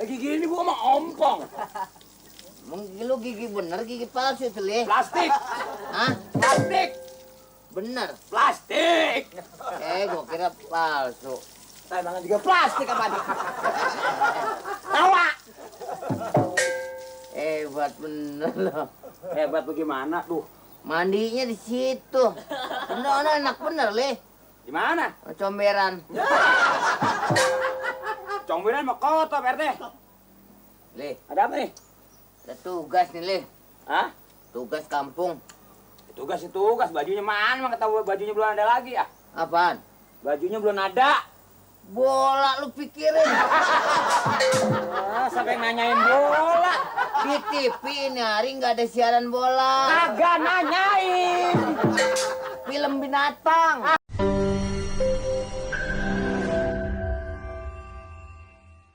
Gigi ini gua mah ompong. Lu gigi bener, gigi palsu tuh, Le. Plastik. Hah? Plastik. Bener. Plastik. Gua kira palsu. Tangan juga plastik apa nih? Tawa. Hebat bener loh. Hebat bagaimana tuh? Mandinya di situ. Bener, enak bener, Le. Di mana? Comberan. Comberan mau kotor, Pak RT. Le, Ada apa nih? ada tugas nih, Le. Hah? Tugas kampung. Tugas, bajunya mana? Emang kata bajunya belum ada lagi ya? Apaan? Bajunya belum ada. Bola lu pikirin. Sampai nanyain bola. Di TV ini hari nggak ada siaran bola. Kagak nanyain. Film binatang.